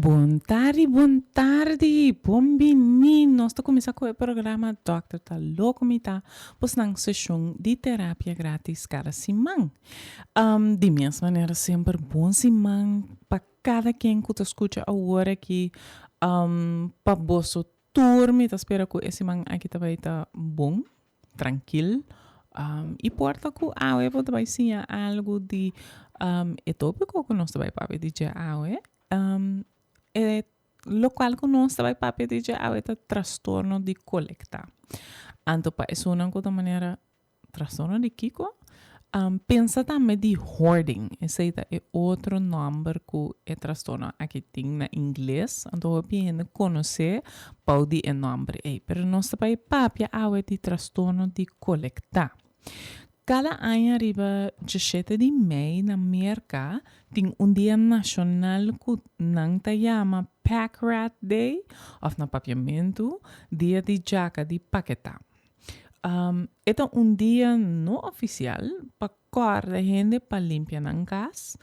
Bon tardi, bon tardi, bon bini. Nos ta kuminsá ku e programa Dòkter Ta Loko Mi Ta, bosnan seshon di terapia gratis kada siman. Di mes manera semper bon siman pa kada ken ku ta skucha awor aki. Pa boso tur mi ta spera ku e siman aki ta bai ta bon. Trankil i por ta ku awe bo ta bai siña algu di e tópiko ku nos ta bai papia di dje awe. E lokual ku nos ta bai papia di dje awe ta trastorno di kolektá. Anto pa esunnan ku ta manera trastorno di kiko? Pensa tambe di hoarding, esei ta e otro nòmber ku e trastorno aki tin na ingles, anto hopi hende konosé bou di e nòmber ei. Pero nos ta bai papia awe di trastorno di kolektá. Kada aña riba djeshete di mei na Merka tin un dia nashonal ku nan ta yama Pack Rat Day òf na papiamentu Dia di Djaka di Paketá. E ta un dia no ofisial pa kòrda hende pa limpia nan kas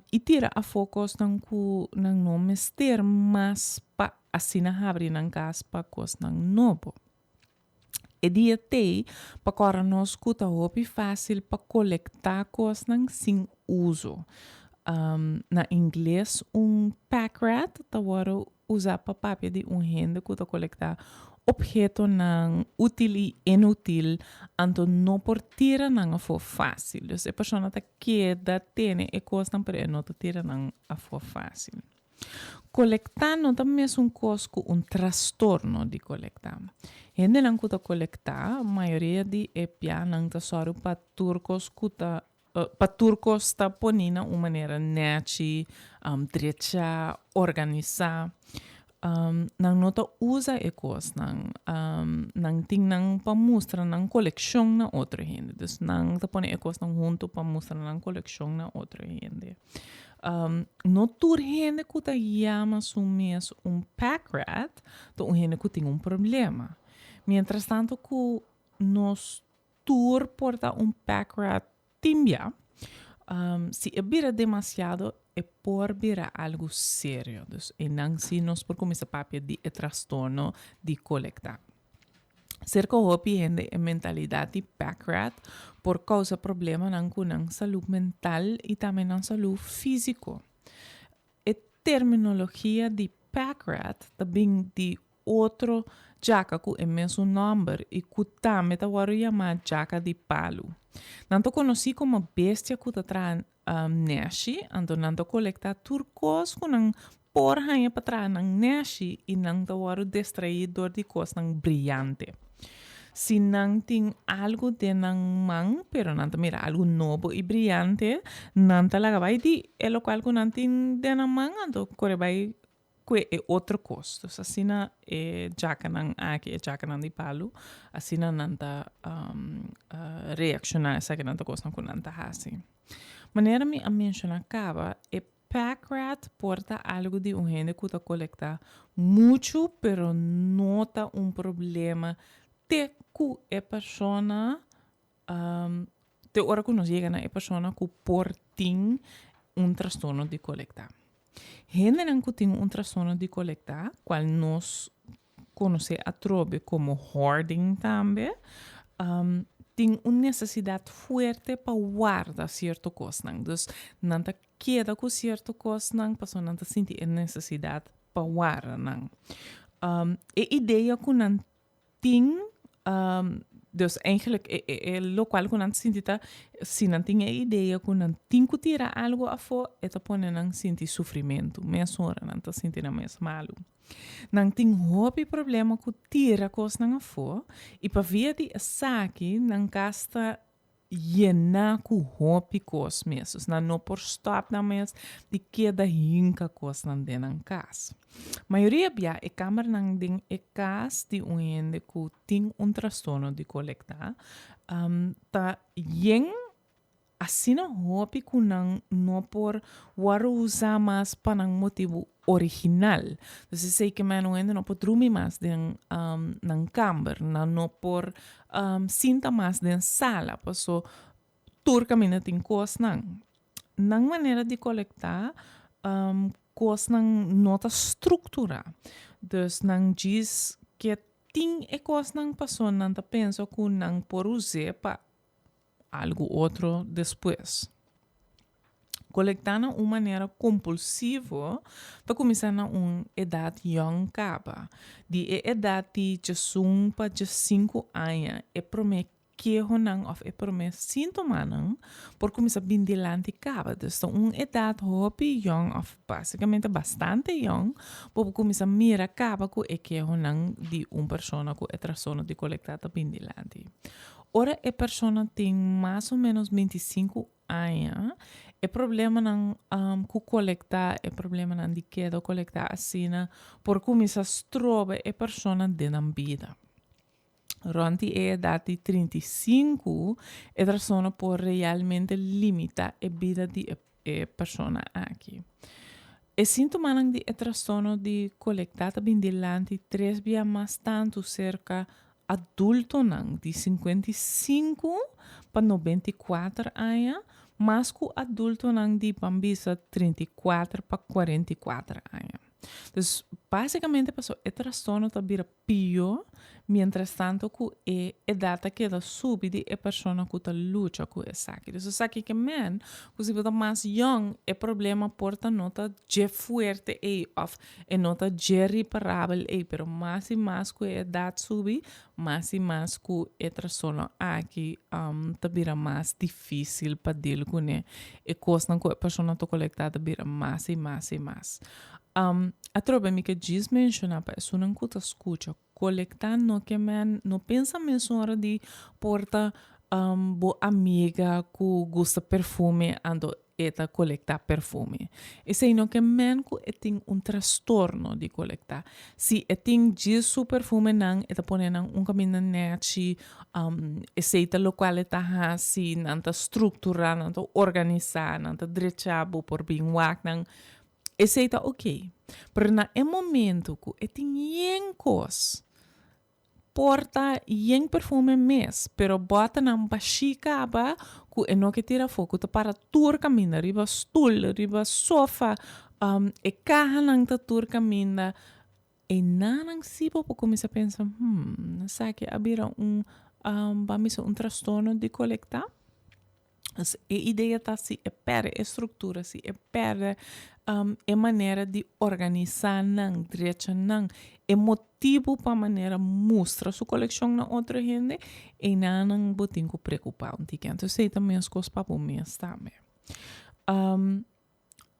i tira afó kosnan ku nan no mester mas pa asina habri nan kas pa kosnan nobo. E dia t'ei pa kòrda nos ku ta hopi fásil pa kolektá kosnan sin uso. Na ingles un pack rat ta wòrdu Usa pa papia di un hende ku ta kolektá ophetonan útil i inútil, anto no por tira nan afó fásil. Dus e persona ta keda tene e kosnan pero e no ta tira nan afó fásil. Kolektá no ta mesun kos ku un trastorno di kolektá. Hendenan ku ta kolektá, mayoria di e pianan ta sòru pa tur kos ku ta Pa tur kos ta poní na un manera nèchi, drechá, organisá. Nan no ta usa e kosnan. Nan tin nan pa mustra nan kolekshon na otro hende. Dus nan ta pone e kosnan huntu pa mustra nan kolekshon na otro hende. No tur hende ku ta yama su mes un pack rat ta un hende ku tin un problema. Mientrastanto ku nos Tur por ta un pack rat tin bia. Si e bira demasiado e por bira algu serio. Dus einan si nos por kuminsá papia di e trastorno di kolektá. Serka hopi hende e mentalidat di pack rat por kousa problemanan ku nan salú mental i tambe nan salú físiko. E terminologia di pack rat ta bin di otro djaka ku e mesun nòmber i ku tambe ta wòrdu yamá djaka di palu. Nan ta konosí komo bestia ku ta traha nèshi, anto nan ta kolektá tur kos ku nan por haña pa traha nan nèshi i nan ta wòrdu destraí dor di kosnan briante. Si nan tin algu den nan man, pero nan ta mira algu nobo i briante, nan ta laga bai di e lokual ku nan tin den nan man, anto kore bai kue e otro kos. Dus asina e djakanan aki, e djakanan di palu, asina nan ta reakshoná, esakinan ta kosnan ku nan ta hasi. Manera mi a menshoná kaba, e pack rat por ta algu di un hende ku ta kolektá muchu, pero no ta un problema te ku e persona Te ora ku nos yega na e persona ku por tin un trastorno di kolektá. Hendenan ku tin un trastorno di kolektá, kual nos konosé atrobe komo hoarding tambe, tin un nesesidat fuerte pa warda sierto kosnan. Dus nan ta keda ku sierto kosnan pasobra nan ta sinti e nesesidat pa warda nan. E idea ku nan tin, dus eigenlijk e e e lokual ku nan ta sinti ta si nan tin e idea ku nan tin ku tira algu afó e ta pone nan sinti sufrimentu mesora nan ta sinti nan mes malu. Nan tin hopi problema ku tira kosnan afó i pa via di esaki nan kas ta yená ku hopi kos mes. Dus nan no por stòp nan mes di keda hinka kosnan den nan kas. Mayoria bia e kamernan den e kas di un hende ku tin un trastorno di kolektá ta yen asina hopi ku nan no por wòrdu usá mas pa nan motibu original. Dus esei ke men un hende no por drumi mas den nan kamber, nan no por sinta mas den sala paso tur kaminda tin kosnan. Nan manera di kolektá. kosnan no ta strukturá. Dus nan djis ke tin e kosnan paso nan ta pensa ku nan por us'é pa algu otro despues. Kolektá na un manera kompulsivo ta kuminsá na un edat yòn kaba. Di e edat di djesun pa djesinku aña e promé kehonan òf e promé síntomanan por kuminsá bin dilanti kaba. Dus ta un edat hopi yòn òf básikamente bastante yòn bo por kuminsá mira kaba ku e kehonan di un persona ku e trastorno di kolektá ta bin dilanti. Ora e persona tin mas o ménos bintisinku aña, e problemanan ku kolektá, e problemanan di keda kolektá asina por kuminsá stroba e persona den nan bida. Rònt di e edat di 35, e trastorno por realmente limitá e bida di e e persona aki. E síntomanan di e trastorno di kolektá ta bin dilanti tres bia mas tantu serka adultonan di 55 pa 94 aña, mas ku adultonan di ban bisa 34 pa 44 aña. Dus básikamente pasobra e trastorno ta bira pió, mientras tanto ku e edat ta keda subi di e persona ku ta lucha ku esaki. Dus esaki ke men ku si bo ta mas yòn e problema por ta no ta dje fuerte ei òf e no ta dje riparabel ei, pero mas i mas ku e edat subi, mas i mas ku e trastorno aki ta bira mas difísil pa deal kuné. E kosnan ku e persona ta kolektá ta bira mas i mas i mas. Atrobe mi ke djis menshoná pa esunnan ku ta skucha, kolektá no ke men no pensa mesora di por ta bo amiga ku gusta perfume anto e ta kolektá perfume. Esei no ke men ku e tin un trastorno di kolektá. Si e tin djis su perfumenan e ta pone nan un kaminda nèchi, esei ta lokual e ta hasi, nan ta strukturá, nan ta organisá, nan ta drechá, bo por bin wak nan. Esei ta ok. Pero na e momento ku e tin yen kos, por ta yen perfume mes, pero bòternan bashí kaba ku e no ke tira afó, ku ta para tur kaminda, riba stul, riba sofa, e kahanan ta tur kaminda. Enanan sí bo por kuminsá pensa, hmm, esaki a bira un, ban bisa un trastorno di kolektá? Dus e idea ta si e perde e struktura, si e perde e manera di organisá nan, drecha nan, e motibu pa manera mustra su kolekshon na otro hende, einan bo tin ku preokupá un tiki. Anto esei ta meskos pa bo mes tambe.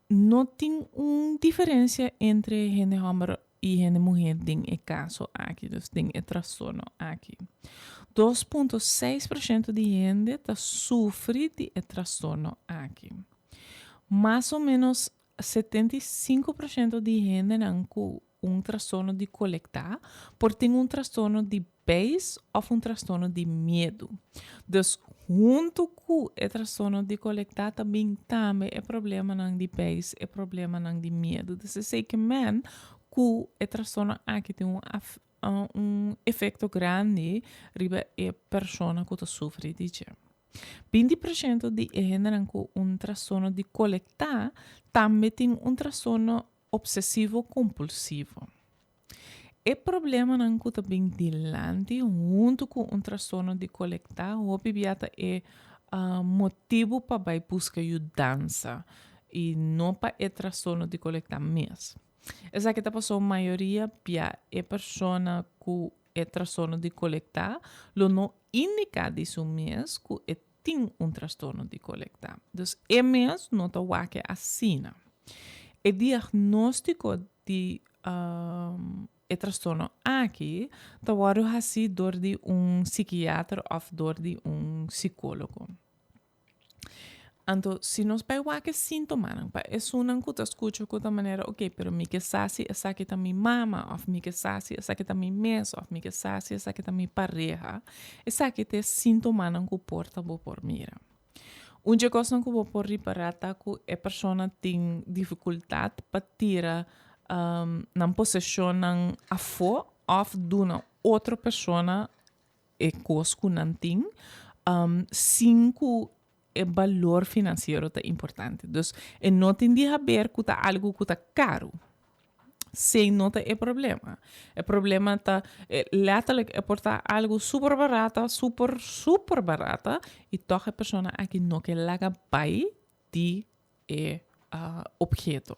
No tin un diferencia entre hende homber y hende muher den e caso aki, dus den e trastorno aki. 2.6% di hende ta sufri di e trastorno aki. Mas o menos 75% di hendenan cu un trastorno di kolektá por tin un trastorno di beis òf un trastorno di miedu. Dus huntu ku e trastorno di kolektá ta bin tambe e problemanan di beis, e problemanan di miedu. Dus esei ke men ku e trastorno aki tin un un efekto grandi riba e persona ku ta sufri di dje. 20% di e hendenan ku un trastorno di kolektá tambe tin un trastorno Obsesivo kompulsivo. E problemanan ku ta bin dilanti huntu ku un trastorno di kolektá hopi bia ta e motibu pa bai buska yudansa i no pa e trastorno di kolektá mes. Esaki ta pasobra mayoria bia e persona ku e trastorno di kolektá lo no indiká di su mes ku e tin un trastorno di kolektá. Dus e mes no ta wak e asina. E diagnóstiko di e trastorno aki ta wòrdu hasí dor di un sikiater òf dor di un sikólogo. Anto si nos bai wak e síntomanan pa esunnan ku ta skucha ku ta manera ok pero mi ke sa si esaki ta mi mama òf mi ke sa si esaki ta mi mes òf mi ke sa si esaki ta mi pareha, esaki ta e síntomanan ku por ta bo por mira. Un dje kosnan ku bo por ripará ta ku e persona tin difikultat pa tira nan poseshonnan afó òf duna otro persona e kos ku nan tin sin ku. e balor finansiero ta importante. Dus e no tin di haber ku ta algu ku ta karu. Esei no ta e problema. E problema ta letterlijk e por ta algu super barata, super super barata i tòg e persona aki no ke laga bai di e obheto.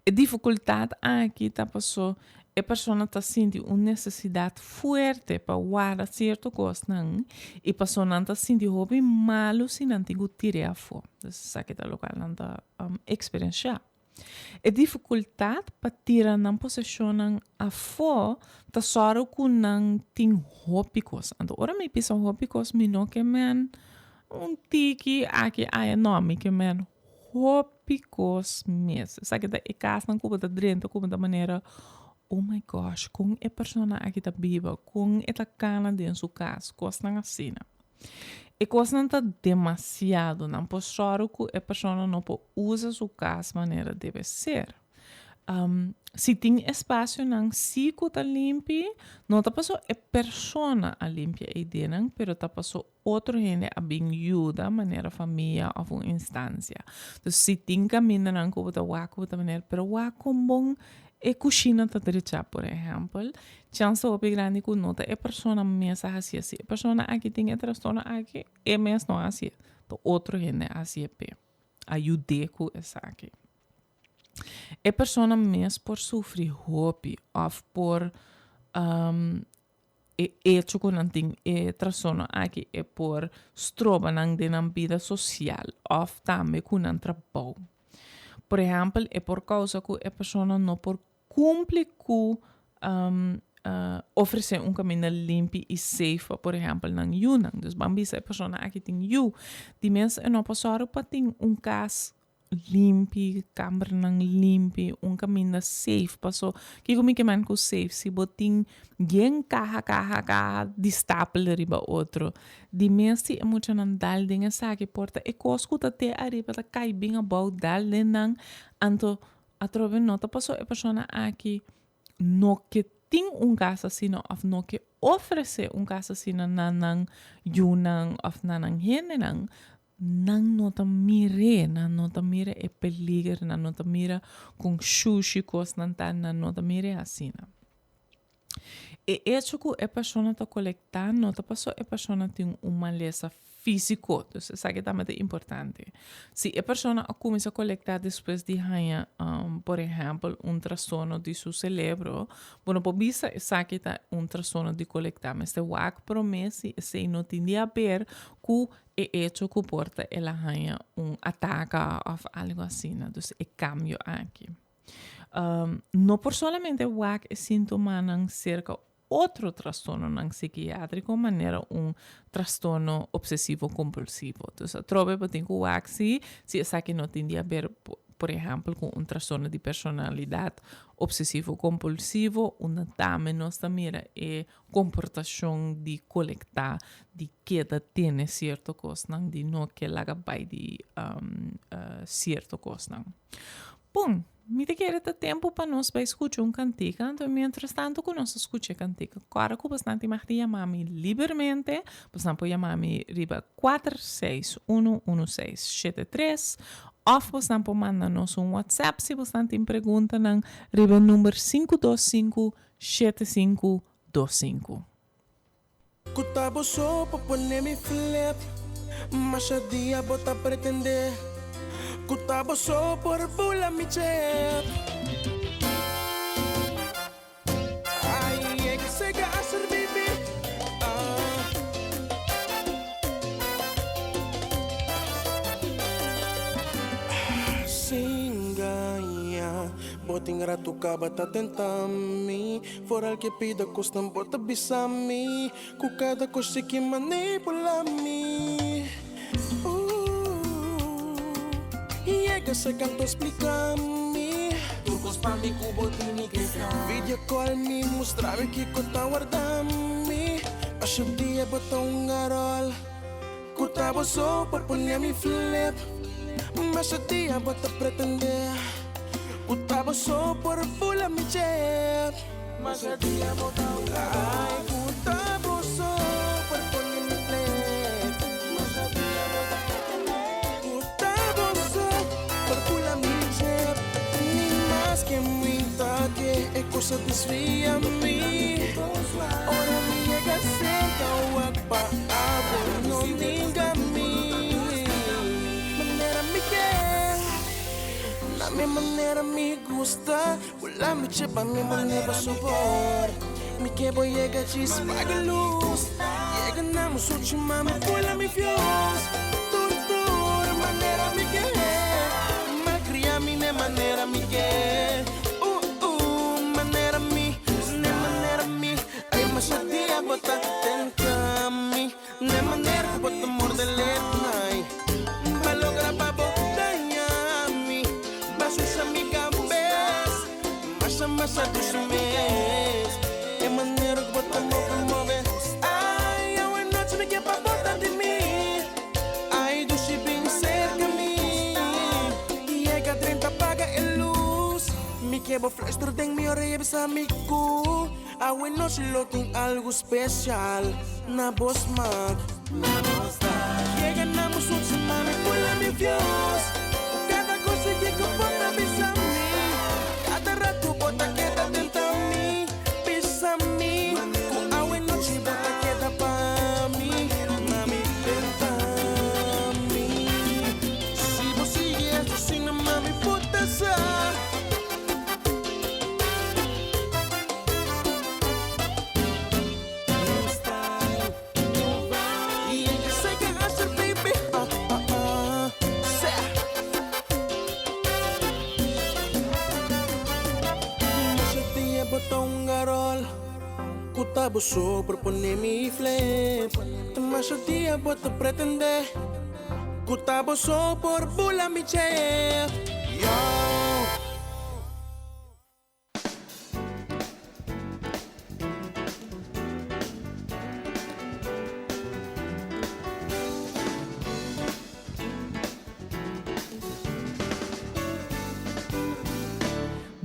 E difikultat aki ta paso e persona ta sinti un nesesidat fuerte pa warda sierto kosnan i paso nan ta sinti hopi malu si nan tin ku tir'é afó. Dus esaki ta lokual nan ta eksperenshá. E difikultat pa tira nan poseshonnan afó ta sòru ku nan tin hopi kos. Anto ora mi bisa hopi kos mi no ke men un tiki aki aya, no, mi ke men hopi kos mes. Esaki ta e kasnan ku bo ta drenta ku bo ta manera, oh my gosh, kon e persona aki ta biba, kon e ta kana den su kas, kosnan asina. E kosnan ta demasiado, nan por sòru ku e persona no por usa su kas manera debe ser. Si tin espasionan sí ku ta limpi, no ta paso e persona a limpia e ideanan, pero ta paso otro hende a bin yuda manera famia òf un instansia. Dus si tin kamindanan ku bo ta wak ku bo ta manera, pero wak kon bon e kushina ta drechá, por ehèmpel, chans ta hopi grandi ku no ta e persona mes a hasié. Si e persona aki tin e trastorno aki, e mes no a hasié, ta otro hende a hasié p'e, a yud'é ku esaki. E persona mes por sufri hopi òf por e echo ku nan tin e trastorno aki e por stroba nan den nan bida sosial òf tambe ku nan trabou. Por ehèmpel, e por kousa ku e persona no por kumpli ku ofresé un kaminda limpi i safe pa por ehèmpel nan yunan. Dus ban bisa e persona aki tin yu, di mes e no por sòru pa tin un kas limpi, kambernan limpi, un kaminda safe. Paso, kiko mi ke men ku safe? Si bo tin yen kaha, kaha, kaha di stapel riba otro, di mes si e muchanan dal den esaki por ta e kos ku ta te ariba ta kai bin abou dal den nan, anto atrobe no ta paso e persona aki no ke tin un kas asina òf no ke ofresé un kas asina na nan yunan òf na nan hendenan, Nan no ta mir'é, nan no ta mira e peliger, nan no ta mira kon shushi kosnan ta, nan no ta mir'é asina. E echo ku e persona ta kolektá no ta pasobra e persona tin un malesa físiko, dus esaki tambe ta importante. Si e persona a kuminsá kolektá despues di haña, por ehèmpel, un trastorno di su selebro, bo no por bisa esaki ta un trastorno di kolektá. Mester wak promé si esei no tin di haber ku e echo ku por ta el a haña un ataka òf algu asina, dus e kambio aki. No por solamente wak e sintomanan serka otro trastornonan sikiátriko manera un trastorno obsesivo kompulsivo. Dus atrobe bo tin ku wak si si esaki no tin di haber por ehèmpel ku un trastorno di personalidat obsesivo kompulsivo unda tambe nos ta mira e komportashon di kolektá, di keda tene sierto kosnan, di no ke laga bai di sierto kosnan. Bon, mi ta kere ta tempu pa nos bai skucha un kantika, anto mientras tanto ku nos ta skucha e kantika, kòrda ku bosnan tin mag di yama mi libermente, bosnan por yama mi riba 4611673, òf bosnan por manda nos un WhatsApp si bosnan tin preguntanan riba e number 525 7525. Ku ta bo so pa pone mi flip Masha dia bo ta pretende Ku ta bo so por bula mi chep Ay e ke sega a sirbi mi ah. Sin gaña Bo tin ratu kaba ta tenta mi Foral ke pida kosnan bo ta bisa mi Ku kada kos si ki manipula mi Ooh Yega se kanto splika mi Tur kos pa mi ku bo tini ke sa Video call mi mustra mi kiko ta warda mi Asha dia bo ta un garol Ku ta bo so por pone mi flip Masha dia bo ta pretende Ku ta bo so por bula mi chep Masha dia bo ta un Ay ku ta bo so por pone mi flip Masha dia bo ta. cosa desvia mi. Ora mi yega cerca wak pa abo no ninga mi. Manera mi ke, na mi manera mi gusta. Bula mi che pa mi manera sabor. Mi ke bo yega djis paga luz. Yega na mi suchi mami bula mi fuse. Tur tur manera mi ke. Malcria mi n'e manera mi ke. Uh uh manera mi, n'e manera mi. Ay masha dia bo ta tenta mi. N'e manera ku bo ta morde lepnai. Ba logra pa bo daña mi. Ba susha mi kabes. Masha masha dushi mes. E manera ku bo ta move move. Ai awe nochi mi ke pa bo ta di mi. Ai dushi bin serka mi. Yega drenta paga e lus. Mi ke bo fluister den mi orea bisa mi ku. Awe nochi lo tin algu special na bo smak. Yega na bo suchi mami pula mi fios. Ku kada cosa ke ku bo ta bisa mi. Kada ratu bo ta keda tenta mi. Bisa mi ku awe nochi bo ta keda pa mi. Mami tenta mi. Si bo sigui esto asina mami bo ta sa.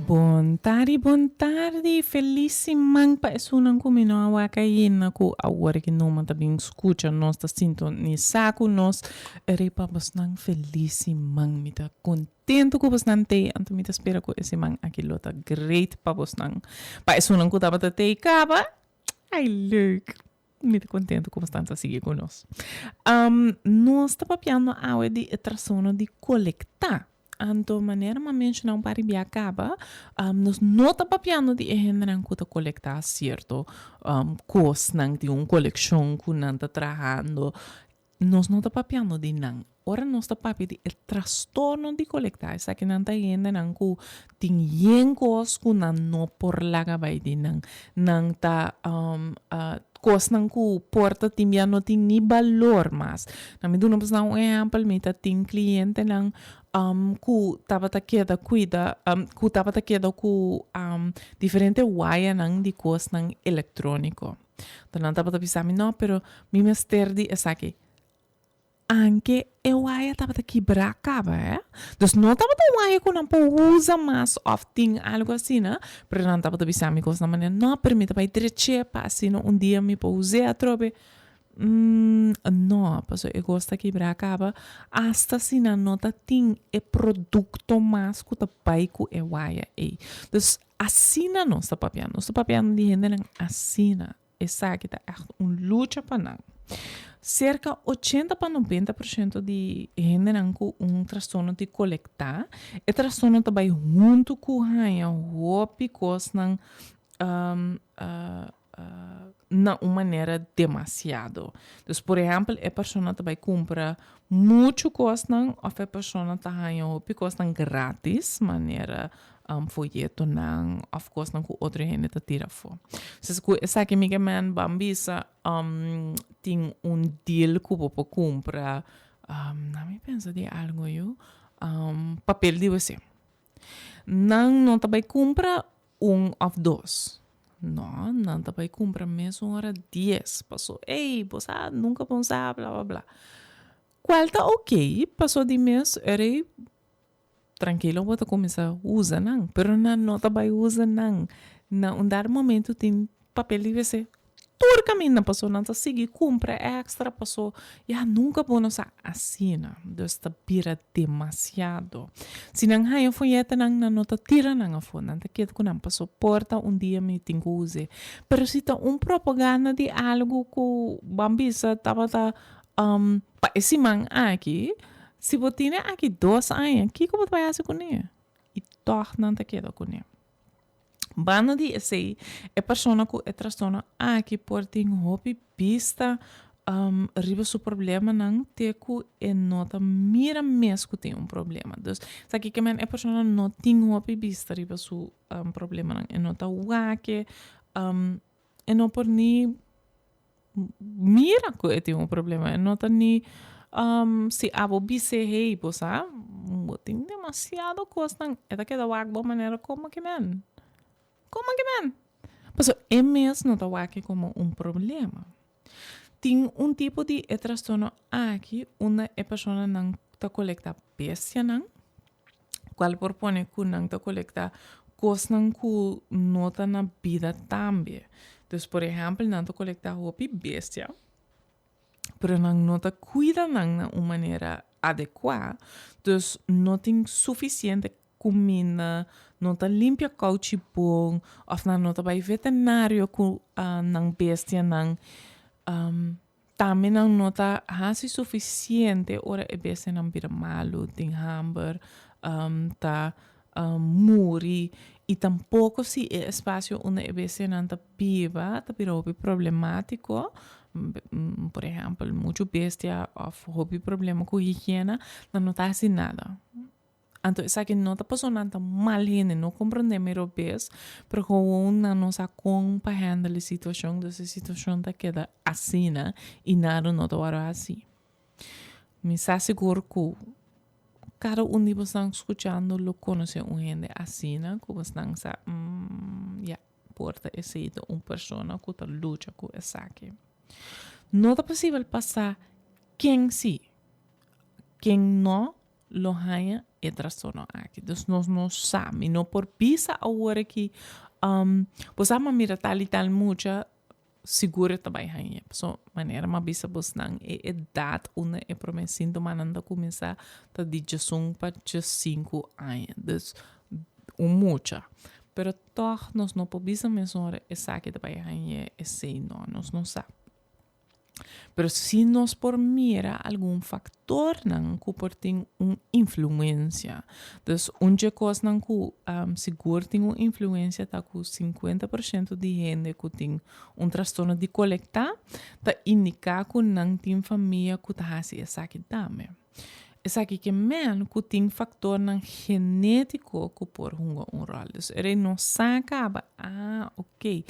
Bon tardi, bon tardi. Feliz siman pa esunnan ku mi no a wak ainda ku awor ki numa ta bin skucha nos ta sintonisa ku nos. Riba bosnan feliz siman. Mi ta Tento ku bosnan tei, anto mi ta spera ku e siman aki lo ta great pa bosnan. Pa esunnan ku tabata tei kaba, ai leuk! Mi ta kontento ku bosnan ta sigui ku nos. Nos ta papiando awe di e trastorno di kolektá. Anto manera mi a menshoná un par di bia kaba, nos no ta papiando di e hendenan ku ta kolektá sierto kosnan, tin un kolekshon ku nan ta trahando. Nos no ta papiando di nan. Ora nos ta papia di e trastorno di kolektá, esakinan ta hendenan ku tin yen kos ku nan no por laga bai di nan. Nan ta kosnan ku por ta tin bia no tin ni balor mas. Na mi duna bosnan un ehèmpel, mi ta tin klientenan ku tabata keda kuida, ku tabata keda ku diferente wayanan di kosnan elektróniko. Enton nan tabata bisa mi, No, pero mi mester di esaki. Anke e waya tabata kibrá kaba, eh. Dus no tabata un waya ku nan por usa mas òf tin algu asina, pero nan tabata bisa mi kos na manera, No, pero mi ta bai drech'é pa asina un dia mi por us'é atrobe. No, pasobra e kos ta kibrá kaba, asta si nan no ta tin e produkto mas ku ta bai ku e waya ei. Dus Asina nos ta papiando. Nos ta papiando di hendenan asina. Esaki ta ègt un lucha pa nan. Serka ochenta pa nobenta por shento di hendenan ku un trastorno di kolektá, e trastorno ta bai huntu ku haña hopi kosnan na un manera demasiado. Dus por ehèmpel e persona ta bai kumpra muchu kosnan òf e persona ta haña hopi kosnan gratis manera foyetonan òf kosnan ku otro hende ta tira afó. Entonces ku esaki mi ke men ban bisa tin un deal ku bo por kumpra na mi pensa di algu yu papel di wc. Nan no ta bai kumpra Un of dos. No, nan ta bai kumpra mesun ora dies. Paso, ey, bo sa, nunka bon sa, bla, bla, bla. Kual ta oké, paso di mes ora trankilo bo ta kuminsá usa nan, pero nan no ta bai usa nan. Na un dado momento tin papel di wc. Tur kaminda paso nan ta sigui kumpra èkstra paso ya nunka bo no sa asina. Dus ta bira demasiado. Si nan haña foyetonan nan no ta tira nan afó, nan ta keda ku nan paso por ta un dia mi tin ku us'é. Pero si ta un propaganda di algu ku ban bisa tabata pa e siman aki, si bo tine aki dos aña kiko bo ta bai hasi kuné? I tòg nan ta keda kuné. Banda di esei, e persona ku e trastorno aki por tin hopi bista riba su problemanan te ku e no ta mira mes ku tin un problema. Dus, esaki ke men e persona no tin hopi bista riba su problemanan. E no ta wak e, e no por ni mira ku e tin un problema. E no ta ni si abo bis'é, hey, bo sa, bo tin demasiado kosnan. E ta keda wak bo manera komo ke men? Komo ke men? Pasobra e mes no ta wak e komo un problema. Tin un tipo di e trastorno aki unda e personanan ta kolekta bestianan, kual por pone ku nan ta kolekta kosnan ku no ta na bida tambe. Dus por ehèmpel nan ta kolekta hopi bestia, pero nan no ta kuida nan na un manera adekuá, dus no tin sufisiente kuminda, no ta limpia kouchi bon, òf nan no ta bai veterinario ku nan bestianan. Tambe nan no ta hasi sufisiente ora e bestianan bira malu, tin hamber, ta muri i tampoko si e espasio unda e bestianan ta biba ta bira hopi problemátiko, por ehèmpel muchu bestia òf hopi problema ku higiena, nan no ta hasi nada. Anto esaki no ta pasobra nan ta mal hende, no comprende mi robes, pero gewoon nan no sa con pa handle e situacion, dus e situacion ta keda asina y nada no ta wòrdu haci. Mi sa sigur cu cada un di bosnan scuchando lo conoce un hende asina cu bosnan sa, mm, ya, por ta esey ta un persona cu ta lucha cu esaki. No ta posibel pa sa ken si, ken no, lo haña e trastorno aki. Dus nos no sa. Mi no por bisa awor aki, um, bo sa m'a mira tal i tal mucha, sigur e ta bai hañ'é. Pasobra manera m'a bisa bosnan, e edat unda e promé síntomanan ta kuminsá ta di djesun pa djesinku aña. Dus un mucha. Pero tòg nos no por bisa mesora esaki ta bai hañ'é, esei no. Nos no sa. Pero si nos por mira algun factornan cu por tin un influencia. Dus un dje cosnan cu sigur tin un influencia ta cu cincuenta por ciento di hende cu tin un trastorno di colecta ta indica cu nan tin famia cu ta haci esaki tambe. Esaki ke men cu tin factornan genetico cu por hunga un rol. Dus ere no sa caba, ah, ok,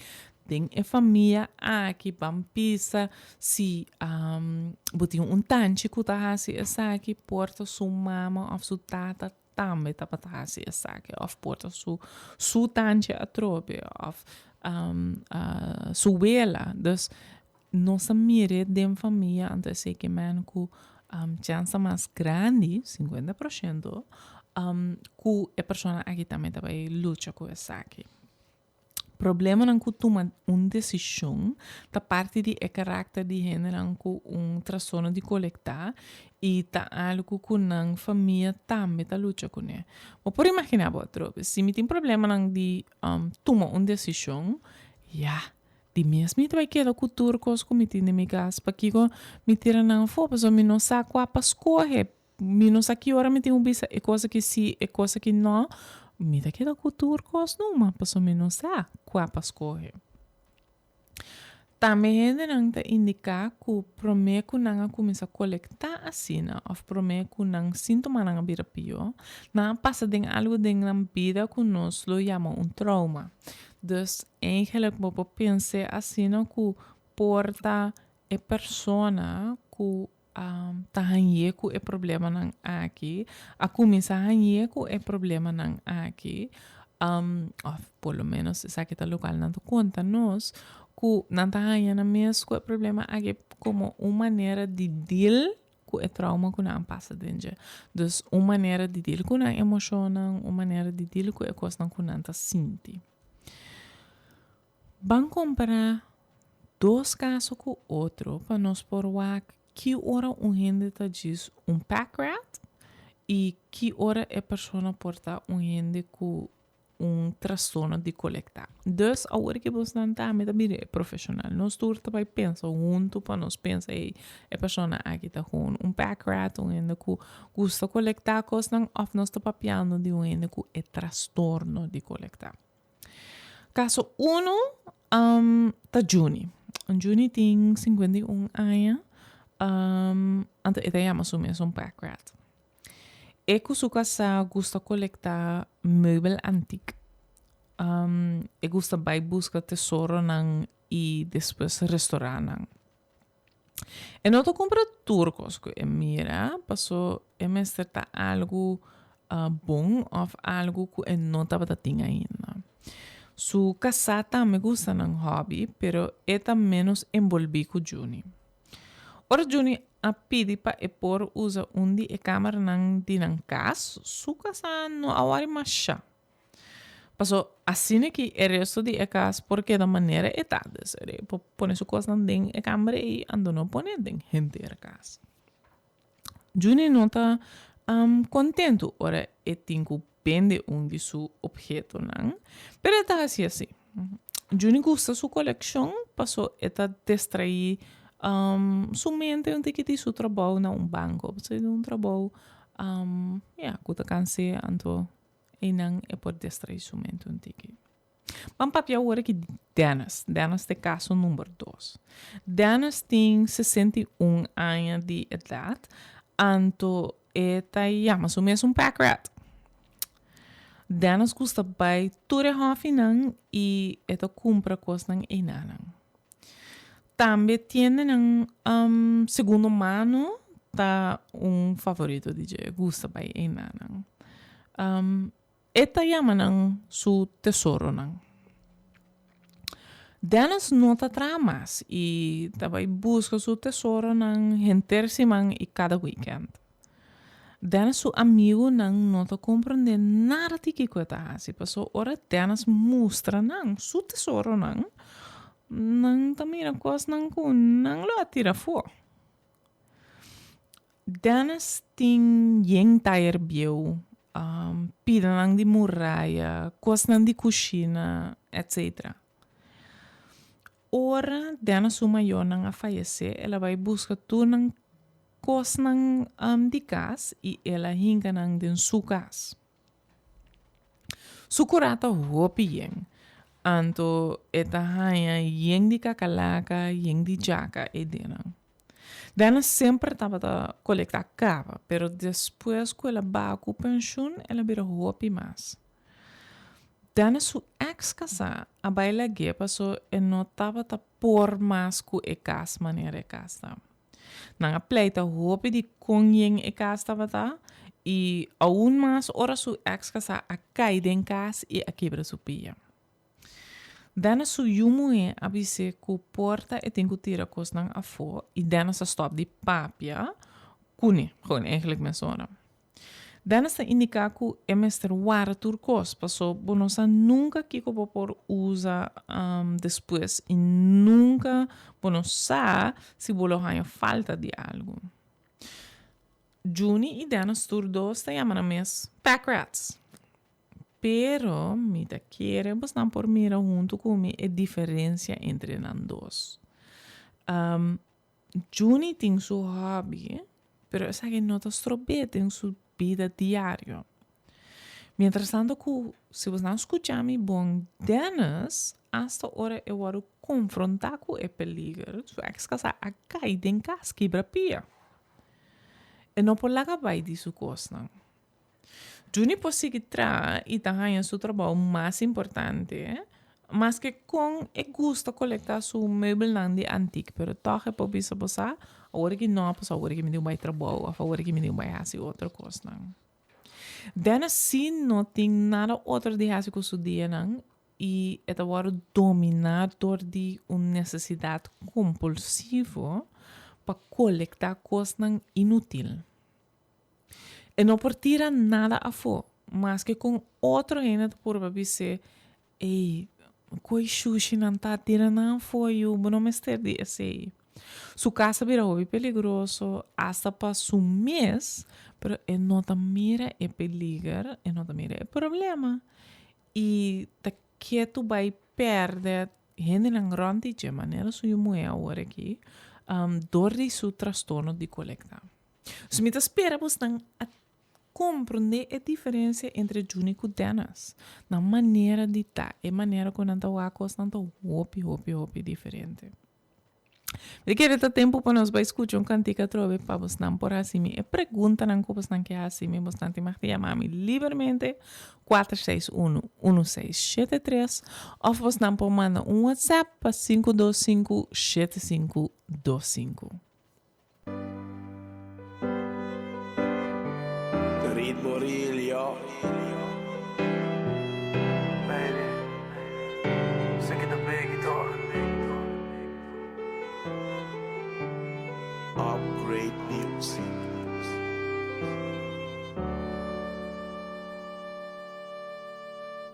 den e famia aki ban bisa si bo tin un tanchi cu ta haci esaki, por ta su mama of su tata tambe tabata haci esaki, of por ta su su tanchi atrobe, of su wela. Dus Nos a mir'é den famia, anto esei ke men ku chansa mas grandi, sinkuenta por shento, ku e persona aki tambe ta bai lucha ku esaki. Problemanan ku tuma un desishon ta parti di e karakter di hendenan ku un trastorno di kolektá i ta algu ku nan famia tambe ta lucha kuné. Bo por imaginá bo atrobe, si mi tin problemanan di tuma un desishon, ya, Di mes mi ta bai keda ku tur kos ku mi tin den mi kas. Pakiko mi tira nan afó? Pasobra mi no sa kua pa skohe. Mi no sa ki ora mi tin ku bisa e kos aki sí, e kos aki nò. Mi ta keda ku tur kos numa, pasobra mi no sa kua pa skohe. Tambe hendenan ta indiká ku promé ku nan a kuminsá kolektá asina òf promé ku nan síntomanan a bira pió, nan a pasa den algu den nan bida ku nos lo yama un trouma. Dus Eigenlijk bo por pens'é asina ku por ta e persona ku ta hañ'é ku e problemanan aki, a kuminsá hañ'é ku e problemanan aki, òf por lo ménos esaki ta lokual nan ta konta nos, ku nan ta haña nan mes ku e problema aki komo un manera di deal ku e trauma ku nan a pasa den dje. Dus un manera di deal ku nan emoshonnan, un manera di deal ku e kosnan ku nan ta sinti. Ban kompará dos kaso ku otro pa nos por wak ki ora un hende ta djis un pack rat i ki ora e persona por ta un hende ku un trastorno di kolektá. Dus awor ki bosnan tambe ta bira e profeshonal. Nos tur ta bai pensa huntu pa nos pensa ey e persona aki ta gewoon un pack rat, un hende ku gusta kolektá kosnan òf nos ta papiando di un hende ku e trastorno di kolektá. Kaso uno ta Juni. Juni tin 51 aña, anto e ta yama su mes un pack rat. E ku su kasá gusta kolektá meubel antik. E gusta bai buska tesoronan i despues restorá nan. E no ta kumpra tur kos ku e mira, paso e mester ta algu bon òf algu ku e no tabata tin ainda. Su kasá tambe gusta nan hòbi, pero e ta ménos enbolbí ku Juni. Ora Juni a pidi pa e por usa un di e kamernan di nan kas, su kasá no a wòri mashá. Paso asina ki e resto di e kas por keda manera e ta, dus e por pone su kosnan den e kamer ei, anto no pone den henter kas. Juni no ta kontentu ora e tin ku bende un di su ophetonan, pero e ta hasi así. Juni gusta su kolekshon paso e ta distraí su mente un tiki di su trabou na un banko. Pasobra e tin un trabou ya ku ta kans'é anto einan e por distraí su mente un tiki. Ban papia awor aki di Dennis. Dennis ta e kaso number dos. Dennis tin 61 aña di edat, anto e ta yama su mes un pack rat. Dennis gusta bai tur e hòfinan i e ta kumpra kosnan einanan. Tambe tiendanan segundo mano ta un favorito di dje, e gusta bai einanan. E ta yama nan su tesoronan. Dennis no ta traha mas i ta bai buska su tesoronan henter siman i kada wikènt. Dennis su amigunan no ta komprondé nada di kiko e ta hasi, pasobra ora Dennis mustra nan su tesoronan, nan ta mira kosnan ku nan lo a tira afó. Dennis tin yen tayer bieu, pidanan di muraya, kosnan di kushina, etsetera. Ora Dennis su mayornan a fayesé, el a bai buska tur nan kosnan di kas i el a hinka nan den su kas. Su kurá ta hopi yen, anto e ta haña yen di kakalaka, yen di djaka ei den nan. Dennis semper tabata kolektá kaba, pero despues ku el a baha ku penshun el a bira hopi mas. Dennis su eks kasá a bai lag'é paso e no tabata por mas ku e kas manera e kas ta. Nan a pleita hopi di kon yen e kas tabata i aun mas ora su eks kasá a kai den kas i a kibra su pia. Dennis su yu muhé a bis'é ku por ta e tin ku tira kosnan afó i Dennis a stòp di papia kuné, gewoon eigenlijk mesora. Dennis ta indiká ku e mester warda tur kos paso bo no sa nunka kiko bo por usa despues i nunka bo no sa si bo lo haña falta di algu. Juni i Dennis tur dos ta yama nan mes pack rats. Pero mi ta kere bosnan por mira huntu ku mi e diferensia entre nan dos. Juni tin su hobby, pero esaki no ta strob'é den su bida diario. Mientras tanto ku si bosnan skucha mi bon, Dennis asta ora e wòrdu konfrontá ku e peliger, su eks kasá a kai den kas kibra pia. E no por laga bai di su kosnan. Juni por sigui traha i ta haña su trabou mas importante, maske kon e gusta kolektá su meubelnan di antik, pero tòg e por bisa bo sa, awor ki no, pasobra awor ki mi tin ku bai trabou òf awor ki mi tin ku bai hasi otro kosnan. Dennis sí no tin nada otro di hasi ku su dianan i e ta wòrdu dominá dor di un nesesidat kompulsivo pa kolektá kosnan inútil. E no por tira nada afó, maske kon otro hende ta purba bis'é, Ey, Koi shushi nan ta tira nan afó yu, bo no mester di esei. Su kas a bira hopi peligroso, asta pa su mes, pero e no ta mira e peliger, e no ta mira e problema. I ta ketu bai pèrdè hendenan rònt di dje, manera su yu muhé awor aki, dor di su trastorno di kolektá. So mi ta spera bosnan a Komprondé e diferensia entre Juni ku Dennis. Nan manera di ta, e manera ku nan ta wak kosnan ta hopi, hopi, hopi diferente. Mi ta kere ta tempu pa nos bai skucha un kantika atrobe pa bosnan por hasi mi e preguntanan ku bosnan ke hasi mi. Bosnan tin mag di yama mi libermente 461 1673 òf bosnan por manda un WhatsApp pa 525 7525. Ritmo real, yo. Baby, sé que te big todo. Upgrade Music.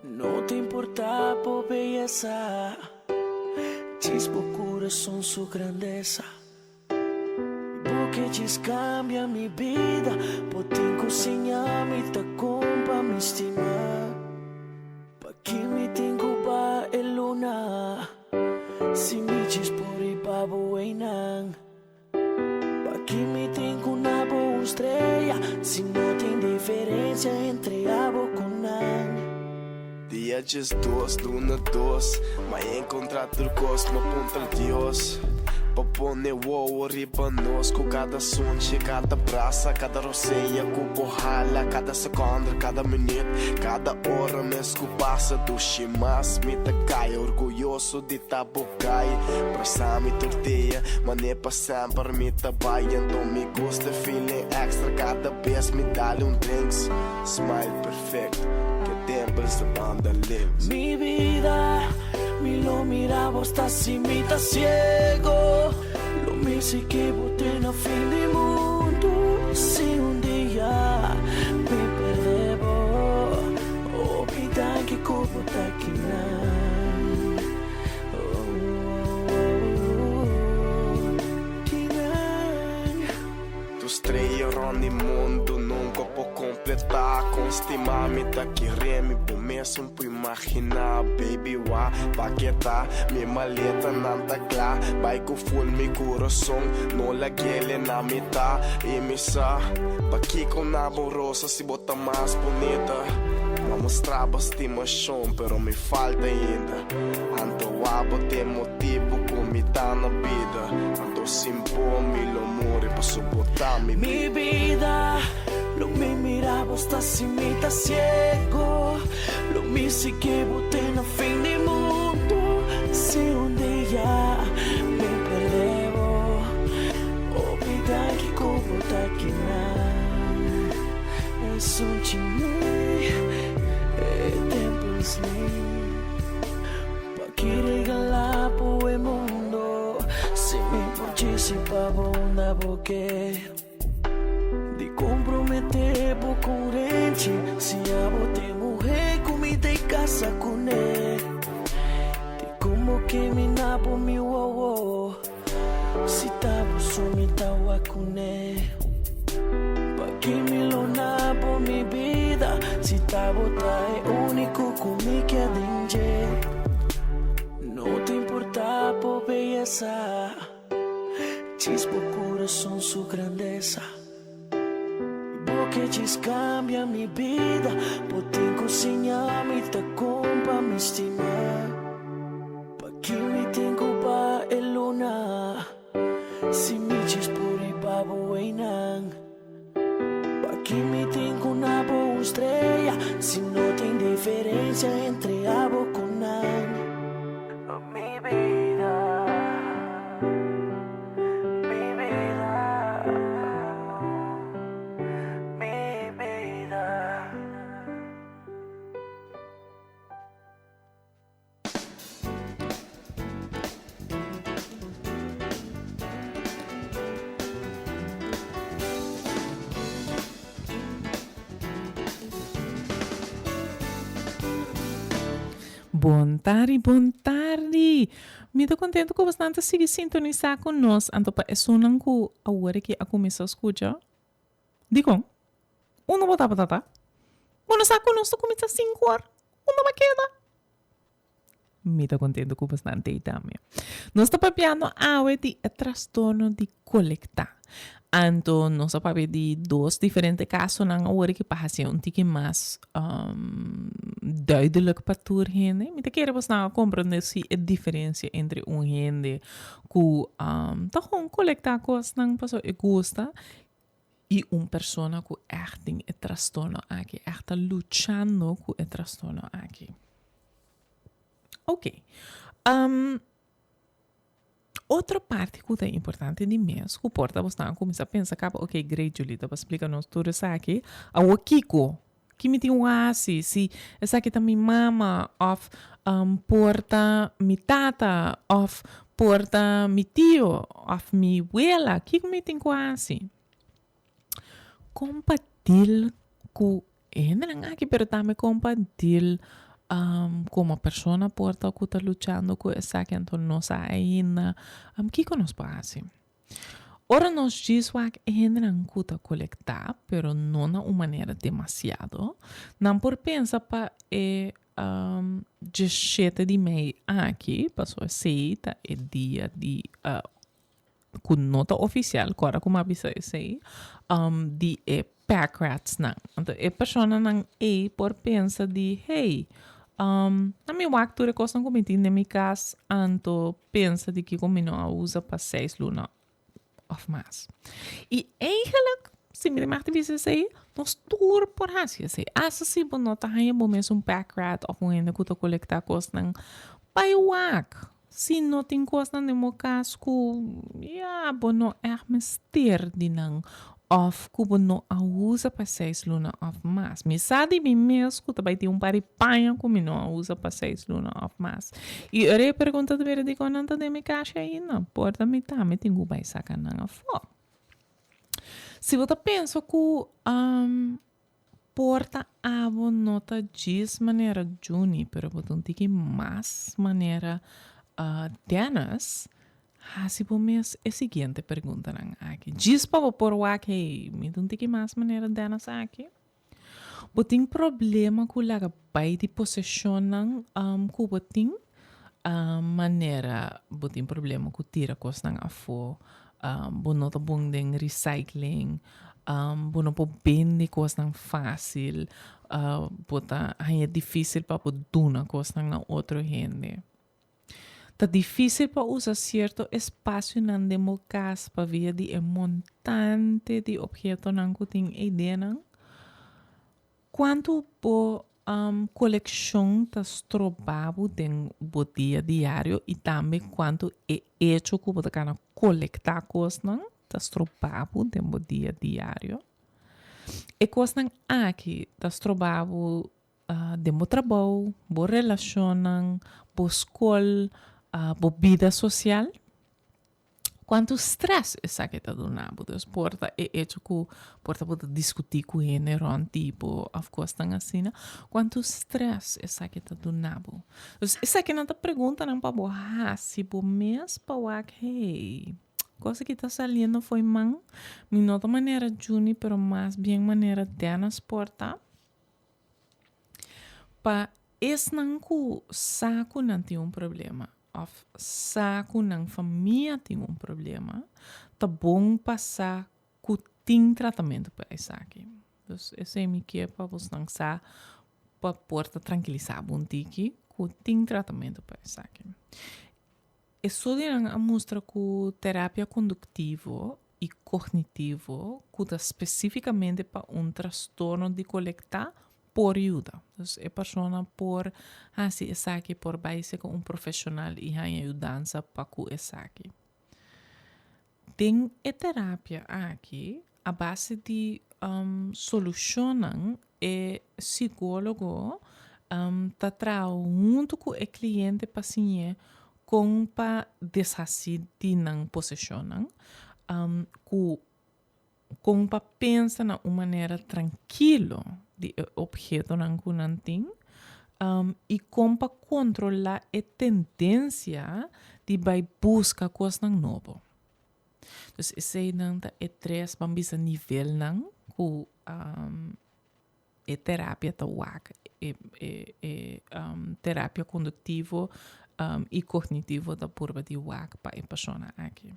No te importa por belleza, chispo corazón su grandeza. Bo ke djis kambia mi bida, bo tin ku siña mi ta kon pa mi stima. Paki mi tin ku ba e luna, si mi djis por riba bo einan? Paki mi tin ku na bo un strea, si no tin diferensia entre abo ku nan? Dia 12, luna dos, m'a encontra tur cos, m'a puntra Dios pa pone wowo riba nos cu cada sunchi, cada brasa, cada rosea cu bo hala, cada seconde, cada minuut, cada ora mes cu pasa dushi mas mi ta cay orguyoso di ta bo guy, brasa mi tur dia, mane pa semper mi ta bay, anto mi gusta e feeling extra cada bes mi dale un drinks, smile perfecto. Que tempels de banda links. Mi vida, mi lo mira bo sta si mi ta ciego. Lo mi sigui bo te na fin di mundo. Si un dia mi perde bo, hopi danki cu bo ta kinan. Oh, oh, oh, kinan. Tu strea rond di mundo nunca por completá. Con stima mi ta kere mi bo mesun por imaginá. Baby wa paketá mi maletanan ta kla. Bai ku full mi kurason no lag'ele na mitá. I mi sa pakiko na bo rosa si bo ta mas bunita. M'a mustra bo stimashon pero mi falta ainda. Anto abo t'e motibu ku mi ta na bida. Anto sin bo mi lo muri paso bo ta mi Mi bida. bida, lo mi mira bo sta si mi ta ciego. Lo mi sigui bo te na fin di mundo. Si un dia mi perde bo, hopi danki ku bo ta kinan. Esun chini e tempels ni. Paki regalá bo e mundo si mi por djisi pa bo unda bo ke? Di komprometé bo ku un renchi si abo t'e muhé ku mi ta kasa kuné. Di komo ke mi na bo mi wowo si ta bo so mi ta wak kuné. Paki mi lo na bo mi bida si ta bo ta e úniko ku mi ke den dje. No te importa bo beyesa, djis bo kurason su grandesa. Bo ke djis kambia mi bida, bo tin ku siña mi ta kon pa mi stima. Paki mi tin ku ba e luna. Si mi djis por riba bo einan. Paki mi tin ku na bo un strea si no tin diferensia entre abo ku nan. Mi bida, mi bida, mi bida. Bon tardi, bon tardi. Mi ta contento cu bosnan ta sigui sintonisa cu nos. Anto pa esunnan cu awor aki a cuminsa scucha, dicon? Unda bo tabata ta? Bo no sa cu nos ta cuminsa cinco or? Unda bo a keda? Mi ta contento cu bosnan t'ey tambe. Nos ta papiando awe di e trastorno di colecta. Anto nos a papia di dos diferente casonan awor ki pa haci un tiki mas duidelijk pa tur hende. Mi ta kere bosnan a comprende si e diferencia entre un hende cu ta gewoon colecta cosnan pasobra e gusta i un persona ku ègt tin e trastorno aki, ègt ta luchando ku e trastorno aki. Oké. Um, otro parti ku ta importante di mes, ku por ta bosnan a kuminsá pensa kaba, oké, great Julita, bo a splika nos tur esaki, awor kiko? Ki mi tin wasi? Si esaki ta mi mama òf por ta mi tata òf por ta mi tio òf mi wela, kiko mi tin ku hasi? Kon pa deal ku e hendenan aki pero tambe kon pa deal komo persona por ta ku ta luchando ku esaki anto no sa ainda kiko nos por hasi? Ora nos djis wak e hendenan ku ta kolektá, pero no na un manera demasiado, nan por pensa pa e diesshete di mei aki, pasobra esei ta e dia di ku no ta ofisial, kòrda ku mi a bisa esei, di e packratsnan. Anto e personanan ei por pensa di, hey, na mi wak tur e kosnan ku mi tin den mi kas, anto pensa di kiko mi no a usa pa seis luna òf mas. I eigenlik, si mi mag di bisa esei, nos tur por hasi esei. Asta si bo no ta haña bo mes un packrat òf un hende ku ta kolektá kosnan, bai wak. Si no tin kosnan den bo kas ku, ya, bo no ègt mester di nan òf ku bo no a usa pa seis luna òf mas. Mi sa di mi mes ku ta bai tin un par di paña ku mi no a usa pa seis luna òf mas. I ora e pregunta ta bira dikon nan ta den mi kashi ainda? Por ta mi tambe tin ku bai saka nan afó. Si bo ta pensa ku por ta abo no ta djis manera Juni pero bo ta un tiki mas manera Dennis, Hasi bo mes e siguiente preguntanan aki. Djis pa bo por wak, hey, mi ta un tiki mas manera Dennis aki? Bo tin problema ku laga bai di poseshonnan ku bo tin? Manera bo tin problema ku tira kosnan afó, bo no ta bon den recycling, bo no por bende kosnan fásil, bo ta haña difísil pa bo duna kosnan na otro hende. Ta difísil pa usa sierto espasionan den bo kas pa via di e montante di ophetonan ku tin eidenan. Kuantu bo kolekshon ta stroba bo den bo dia diario i tambe kuantu e echo ku bo ta kana kolektá kosnan ta stroba bo den bo dia diario? E kosnan aki ta stroba bo den bo trabou, bo relashonnan, bo skol, bo bida sosial. Kuantu strès esaki ta duna bo? Dus por ta e echo ku por ta bo ta diskutí ku hende rònt di bo òf kosnan asina. Kuantu strès esaki ta duna bo? Dus esakinan ta preguntanan pa bo hasi bo mes pa wak, hey, kos aki ta saliendo fo'i man. Mi no ta manera Juny pero mas bien manera Dennis por ta. Pa esnan ku sa ku nan tin un problema òf sa ku nan famia tin un problema, ta bon pa sa ku tin tratamentu pa esaki. Dus esei mi ke pa bosnan sa pa por ta trankilisá bo un tiki ku tin tratamentu pa esaki. E studionan a mustra ku terapia konduktivo i kognitivo ku ta spesífikamente pa un trastorno di kolektá por yuda. Dus e persona por hasi esaki, por bai serka un profeshonal i haña yudansa pa ku esaki. Den e terapia aki, a base di solushonnan e sikólogo ta traha huntu ku e kliente pa siñ'é kon pa deshasí di nan poseshonnan, ku kon pa pensa na un manera trankilo di e ophetonan ku nan tin. Um, i kon pa kontrolá e tendensia di bai buska kosnan nobo. Dus eseinan ta e tres, ban bisa, nivelnan ku um, e terapia ta wak. E, e, e um, terapia konduktivo um, i kognitivo ta purba di wak pa e persona aki.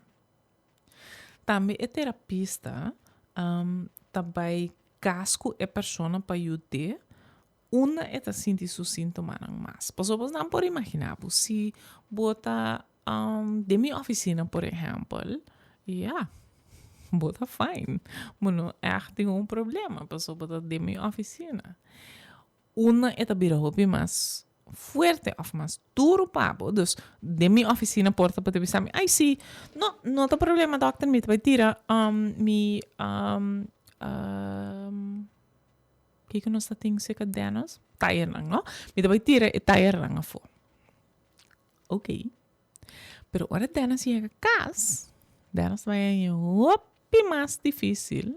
Tambe e terapista um, ta bai kas ku e persona pa yud'é unda e ta sinti su síntomanan mas. Pasobra bosnan por imaginá bo si bo ta um, den mi oficina, por ehèmpel, ja, bo ta fine. Bo no ègt tin un problema, pasobra bo ta den mi oficina. Unda e ta bira hopi mas fuerte òf mas duru pa bo. Dus den mi oficina por ta bo ta bisa mi, ai si, no, no ta problema dòkter, mi ta bai tira um, mi um, um, Kiko nos ta tin serka Dennis? Tayernan, no? Mi ta bai tira e tayernan afó. Ok. Pero ora Dennis yega kas, Dennis bai haña hopi mas difísil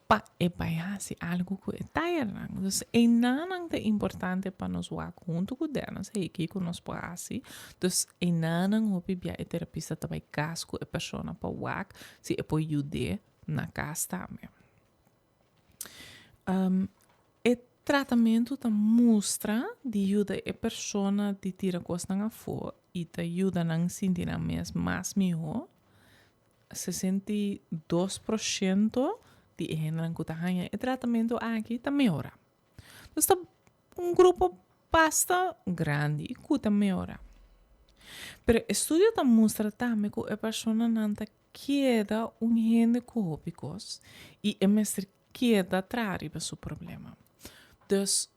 pa e bai hasi algu ku e tayernan. Dus einanan ta importante pa nos wak huntu ku Dennis, hey, kiko nos por hasi? Dus einanan hopi bia e terapista ta bai kas ku e persona pa wak si e por yud'é na kas tambe. E tratamentu ta mustra di yuda e persona di tira kosnan afó i ta yuda nan sinti nan mes mas mihó. 62 por shento di e hendenan ku ta haña e tratamentu aki ta mehorá. Dus ta un grupo basta grandi ku ta mehorá. Pero estudio ta mustra tambe ku e personanan ta keda un hende ku hopi kos i e mester keda traha riba su problema. Dus,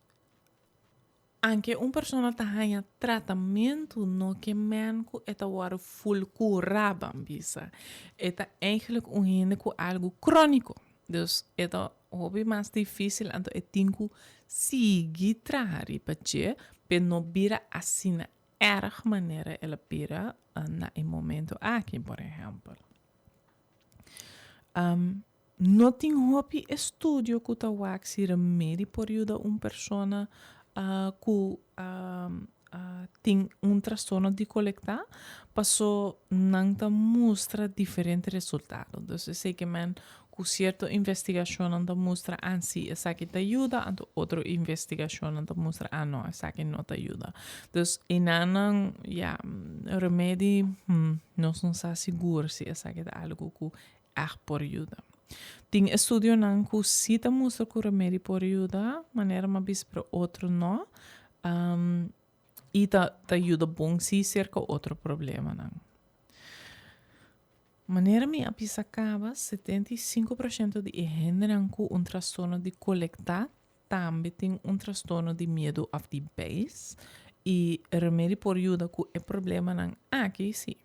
anke un persona ta haña tratamentu no ke men ku e ta wòrdu ful kurá, ban bisa. E ta eigenlijk un hende ku algu króniko. Dus e ta hopi mas difísil anto e tin ku sigui traha riba dje p'e no bira asina erg manera el a bira na e momento aki, por ehèmpel. No tin hopi estudio ku ta wak si remedi por yuda un persona ku tin un trastorno di kolektá, paso nan ta mustra diferente resultado. Dus esei ke men Ku sierto investigashonnan ta mustra an si esaki ta yuda, anto otro investigashonnan ta mustra an no, esaki no ta yuda. Dus enanan, ya, remedi, hmm, nos no sa sigur si esaki ta algu ku ègt por yuda. Tin estudionan ku si ta mustra ku remedi por yuda, manera mi a bisa, pero otro no. I ta ta yuda bon si serka otro problemanan. Manera mi a bisa kaba, 75 por shento di e hendenan ku un trastorno di kolektá tambe tin un trastorno di miedu òf di beis i remedi por yuda ku e problemanan aki sí.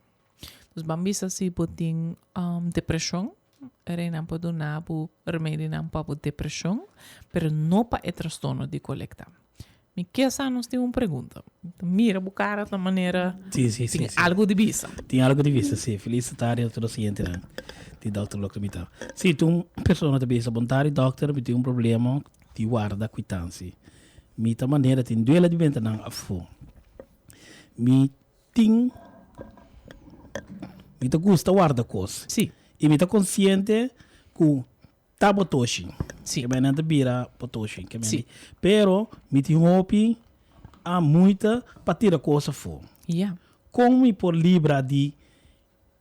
Dus ban bisa si bo tin um, depreshon, reinan por duna bo remedinan pa bo depreshon, pero no pa e trastorno di kolektá. Mi ke sa nos tin un pregunta. Mira bo cara ta manera Sí, tin algo di bisa. Tin algo di bisa, sí. Felis tardi a tur oyentenan di Dr. Loko Mi Ta. Sí, tin un persona ta bisa, bon tardi dokter, mi tin un problema di warda kwitansi. Mi ta manera tin duele di benta nan afó. Mi ta gusta warda kos. I mi ta konsiente ku ta botoshi. Ke men nan ta bira botoshi. Ke men di. Pero mi tin hopi a moeite pa tira kos afó. Kon mi por libra di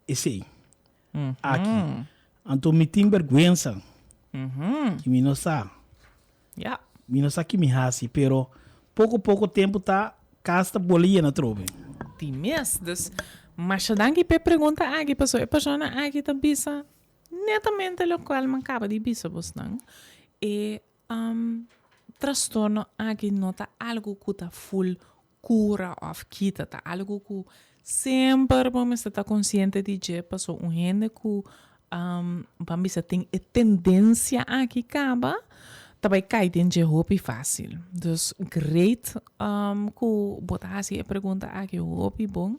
esei aki? Anto mi tin bergwensa. Ki mi no sa. Mi no sa ki mi hasi, pero poko poko tempu ta kas ta bole yena atrobe. Di mes. Dus, masha danki p'e pregunta aki, pasobra e persona aki ta bisa netamente lokual mi a kaba di bisa bosnan. E trastorno aki no ta algu ku ta ful kura òf kita, ta algu ku semper bo mester ta konsiente di dje, pasobra un hende ku ban bisa tin e tendensia aki kaba ta bai kai den dje hopi fásil. Dus great ku bo ta hasi e pregunta aki hopi bon.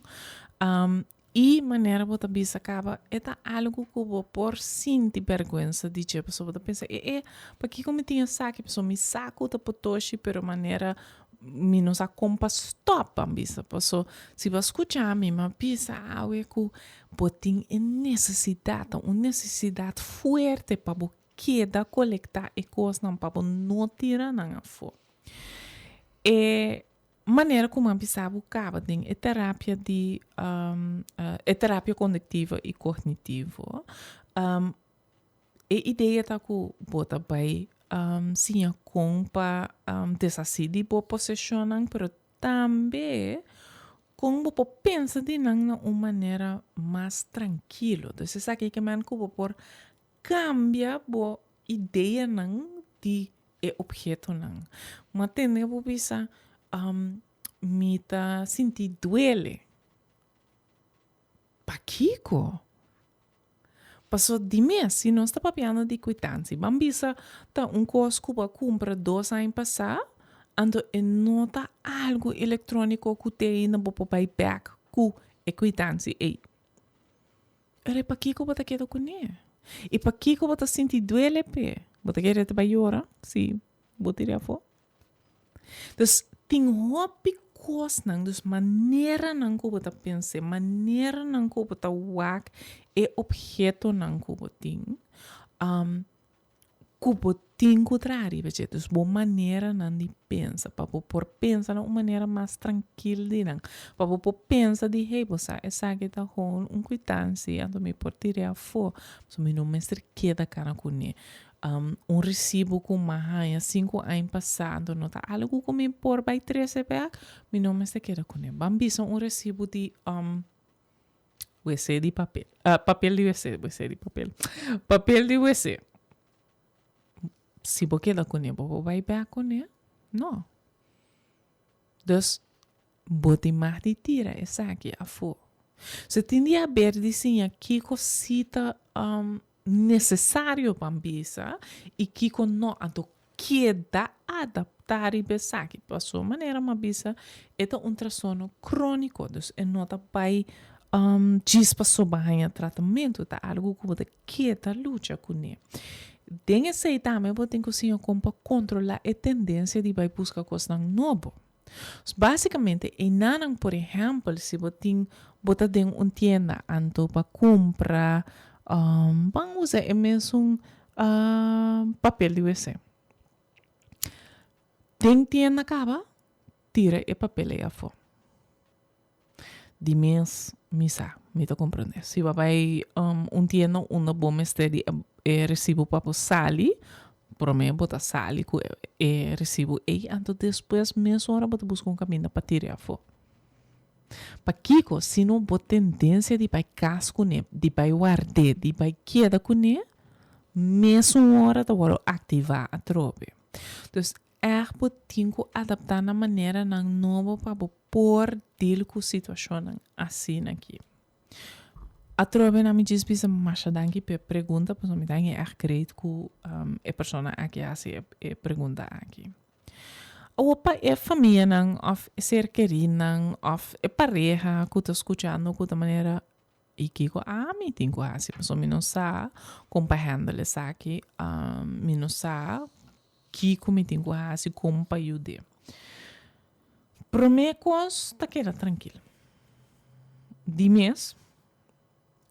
I manera bo ta bisa kaba e ta algu ku bo por sinti bèrgwensa di dje, pasobra bo ta pensa, e e, pakiko mi tin esaki? Pasobra mi sa ku ta potoshi, pero manera. Mi no sa kon pa stòp, a bisa. Paso si bo a skucha mi, mi a bisa awe ku bo tin e nesesidat, ta un nesesidat fuerte pa bo keda kolektá e kosnan pa bo no tira nan afó. E manera ku mi a bisa bo kaba den e terapia di e terapia konduktivo i kognitivo, E idea ta ku bo ta bai siña kon pa deshasí di bo poseshonnan, pero tambe kon bo por pensa di nan na un manera mas trankilo. Dus esaki ke men ku bo por kambia bo ideanan di e ophetonan. Ma tende bo bisa, Mi ta sinti duele. Pakiko? Paso di mes, si nos ta papiando di kwitansi, ban bisa ta un kos ku bo a kumpra dos aña pasá, anto e no ta algu elektróniko ku te ainda bo por bai bèk ku e kwitansi ei. Pero e pakiko bo ta keda kuné? I pakiko bo ta sinti duele p'e? Bo ta kere ta bai yora si bo tira afó? Dus tin hopi kosnan, dus maneranan ku bo ta pens'é, maneranan ku bo ta wak e ophetonan ku bo tin, ku bo tin ku traha riba dje. Dus bo maneranan di pensa, pa bo por pensa na un manera mas trankil di nan, pa bo por pensa di hey bo sa esaki ta gewoon un kwitansi anto mi por tir'é afó, pasobra mi no mester keda kana kuné. Un resibo ku m'a haña sinku aña pasá, anto no ta algu ku mi por bai trese bèk, mi no mester keda kuné. Ban bisa un resibo di wc di papel, papel di wc, wc di papel, papel di wc. Si bo keda kuné, bo por bai bèk kuné? No. Dus, bo tin mag di tira esaki afó. So tin di haber di siña kiko si ta nesesario pa bisa i kiko no. Anto keda adaptá riba esaki. Pasobra manera mi a bisa e ta un trastorno króniko, dus e no ta bai djis pasobra bo haña tratamentu, ta algu ku bo ta keda lucha kuné. Den esei tambe bo tin ku siña kon pa kontrolá e tendensia di bai buska kosnan nobo. Básikamente einanan por ehèmpel si bo tin bo ta den un tienda anto pa kumpra ban usa e mesun papel di wc. Den tienda kaba tira e papel ei afó. Di mes mi sa, mi ta komprendé. Si bo a bai un tienda unda bo mester di e resibo pa bo sali, promé bo ta sali ku e resibo ei, anto despues mesora bo ta buska un kaminda pa tira afó. Pakiko? Si no bo tendensia di bai kas kuné, di bai ward'é, di bai keda kuné, mesun ora ta wòrdu aktivá atrobe. Dus Ègt bo tin ku adaptá na maneranan nobo pa bo por deal ku situashonnan asina aki. Atrobe na mi djis bisa masha danki p'e pregunta pasobra mi ta haña ègt great ku e persona aki a hasi e pregunta aki. Awor pa e famianan òf e ser kerínan òf e pareha ku ta skuchando ku ta manera i kiko ami tin ku hasi pasobra mi no sa kon pa handle esaki, mi no sa Kiko mi tin ku hasi kon pa yud'é? Promé kos ta keda trankil. Di mes,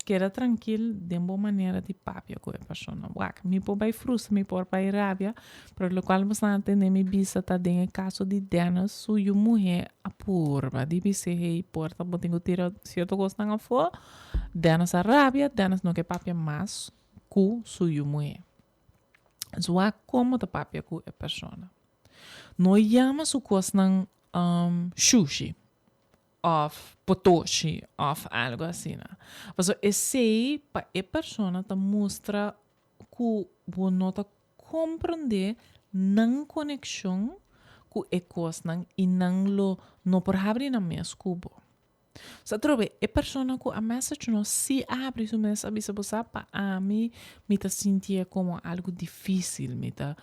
keda trankil den bo manera di papia ku e persona. Wak, mi por bai frustra, mi por bai rabia, pero lokual bo sa tende mi bisa ta den e kaso di Dennis su yu muhé a purba di bis'é, hey, por ta bo tin ku tira sierto kosnan afó. Dennis a rabia, Dennis no ke papia mas ku su yu muhé. Wak komo ta papia ku e persona. No yama su kosnan shushi òf potoshi òf algu asina. Pasobra esei pa e persona ta mustra ku bo no ta komprondé nan konekshon ku e kosnan i nan lo no por habri nan mes ku bo. Sa trobe e persona ku a message nos si a habri su mes a bisa bo sa pa ami mi ta sintié komo algu difísil mi ta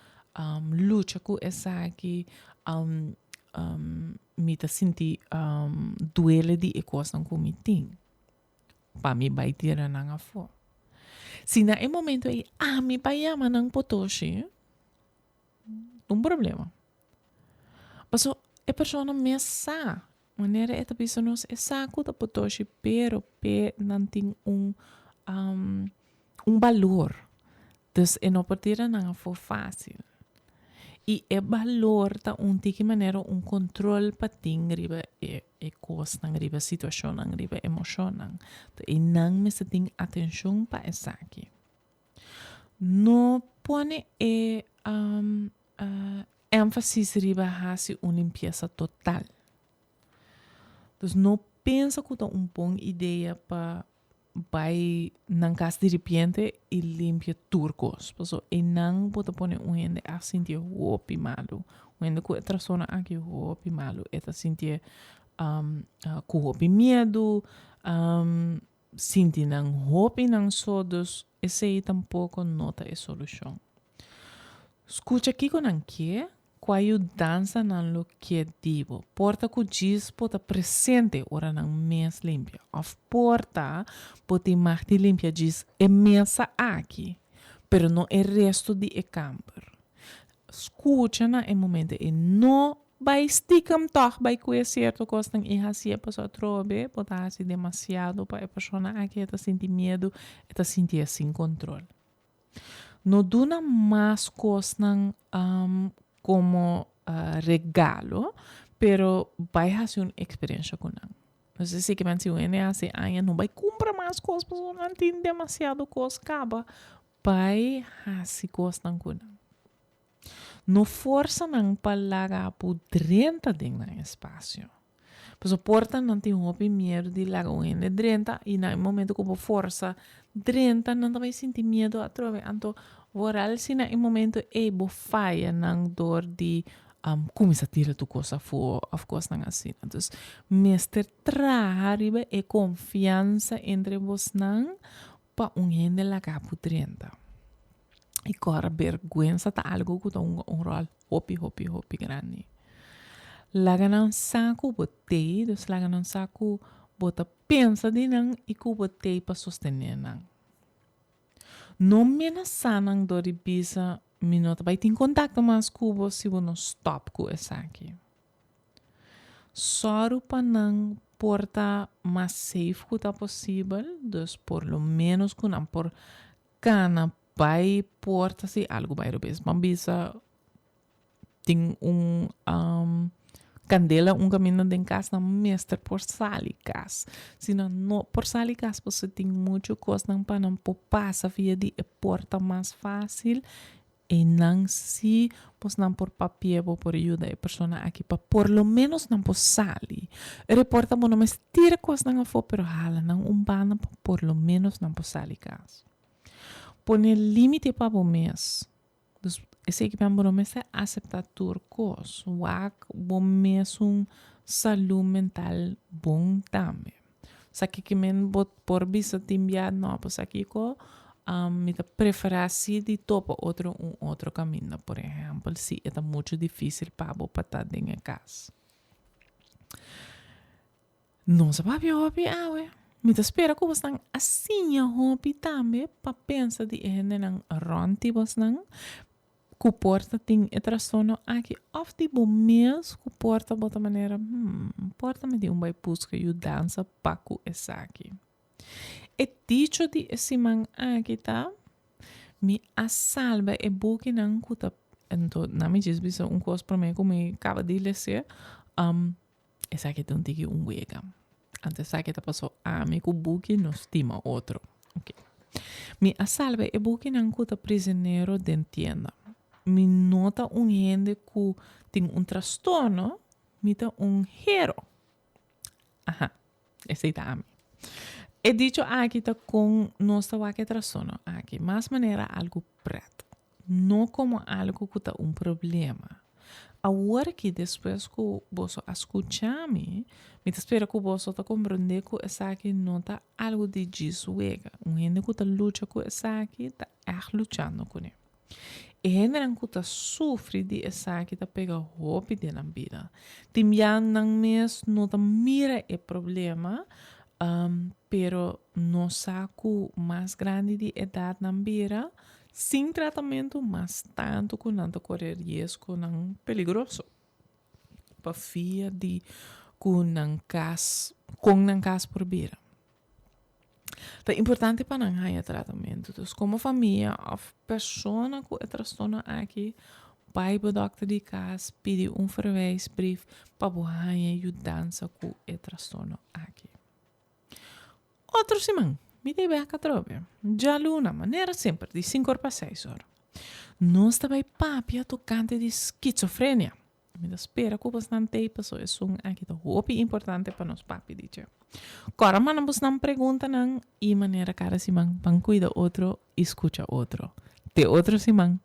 lucha ku esaki mi ta sinti duele di e kosnan ku mi tin pa mi bai tira nan afó. Si na e momento ei ami bai yama nan potoshi un problema. Paso. E persona mes sa. Manera e ta bisa nos e sa ku ta potoshi pero p'e nan tin un un balor. Dus e no por tira nan afó fásil. I e balor ta un tiki manera un kontrol pa tin riba e e kosnan, riba situashonnan, riba emoshonnan. Ta e nan mester tin atenshon pa esaki. No pone e énfasis riba hasi un limpiesa total. Dus no pensa ku ta un bon idea pa bai nan kas diripiente i limpia tur kos. Pasobra einan bo ta pone un hende a sinti hopi malu. Un hende ku e trastorno aki hopi malu. E ta sintié ku hopi miedu, sinti nan hopi nan so, dus esei tampoko no ta e solushon. Skucha kiko nan ke, kua yudansa nan lo ke di bo. Por ta ku djis bo ta presente ora nan mes limpia òf por ta bo tin mag di limpia djis e mesa aki, pero no e resto di e kamber. Skucha na e momento ei, no Bai stiekem tòg bai kue sierto kosnan i hasié pasobra atrobe bo ta hasi demasiado pa e persona aki e ta sinti miedu, e ta sintié sin kontrol. No duna mas kosnan komo regalo, pero bai hasi un eksperensha ku nan. No sé si ke men si un hende hasi aña no bai kumpra mas kos pasobra nan tin demasiado kos kaba, bai hasi kosnan ku nan. No forsa nan pa laga bo drenta den nan espasio. Pasobra por ta nan tin hopi miedu di laga un hende drenta i na e momento ku bo forsa drenta nan ta bai sinti miedu atrobe. Anto vooral si na e momento ei bo faya nan dor di kuminsá tira tur kos afó òf kosnan asina. Dus mester traha riba e konfiansa entre bosnan pa un hende laga bo drenta. I kòrda bèrgwensa ta algu ku ta hunga un ròl hopi, hopi, hopi grandi. Laga nan sa ku bo t'ei, dus laga nan sa ku bo ta pensa di nan i ku bo t'ei pa sostené nan. No menasá nan dor di bisa mi no ta bai tin kontakto mas ku bo si bo no stòp ku esaki. Sòru pa nan por ta mas safe ku ta posibel, dus por lo ménos ku nan por Kana bai porta si algu bai robes. Ban bisa tin un kandela un kaminda den kas nan mester por sali kas. Si nan no por sali kas pasobra tin muchu kosnan pa nan por pasa via di e porta mas fásil einan si bos nan por papia bo por yuda e persona aki pa por lo menos nan por sali. E reporta bo no mester tira kosnan afó pero hala nan un banda pa por lo menos nan por sali kas. Pone límite pa bo mes. Dus esei ki bo no mester aseptá tur kos. Wak bo mesun salú mental bon tambe. Sa kiko men bo por bisa tin bia no, pues sa kiko mi ta preferá si di topa otro un otro kaminda, por ehèmpel si e ta muchu difísil pa bo pa ta den e kas. Nos a papia hopi awe. Mi ta spera ku bosnan a siña hopi tambe pa pensa di e hendenan rònt di bosnan ku por ta tin e trastorno aki òf di bo mes ku por ta bo ta manera, hmm, por ta mi tin un bai buska yudansa pa ku esaki. E dicho di e siman aki ta, Mi a salba e bukinan ku ta, anto na mi djis bisa un kos promé ku mi kaba di les'é, esaki ta un tiki un wega. Anto esaki ta pasó ami ku buki no stima otro. Ok. Mi a salba e bukinan ku ta prisionero den tienda. Mi no ta un hende ku tin un trastorno, mi ta un hero. Aha, esei ta ami. E dicho aki ta kon nos ta wak e trastorno aki, mas manera algu pret, no komo algu ku ta un problema. Awor aki despues ku boso a skucha mi, mi ta spera ku boso ta komprondé ku esaki no ta algu di djis wega. Un hende ku ta lucha ku esaki ta ègt luchando kuné. E hendenan ku ta sufri di esaki ta pega hopi den nan bida. Tin bia nan mes no ta mira e problema, pero nos sa ku mas grandi di edat nan bira, sin tratamentu mas tantu ku nan ta kore riesgonan peligroso. Pa via di ku nan kas, kon nan kas por bira. Ta importante pa nan haña tratamentu. Dus komo famia òf persona ku e trastorno aki, bai bo dòkter di kas, pidi un verwijsbrief pa bo haña yudansa ku e trastorno aki. Otro siman, mi ta bek atrobe. Djaluna, manera semper, di sinku or pa seis or. Nos ta bai papia tokante di skizofrenia. Mi ta spera ku bosnan t'ei paso esun aki ta hopi importante pa nos papia di dje. Kòrda manda bosnan preguntanan i manera kada siman ban kuida otro i skucha otro. Te otro siman!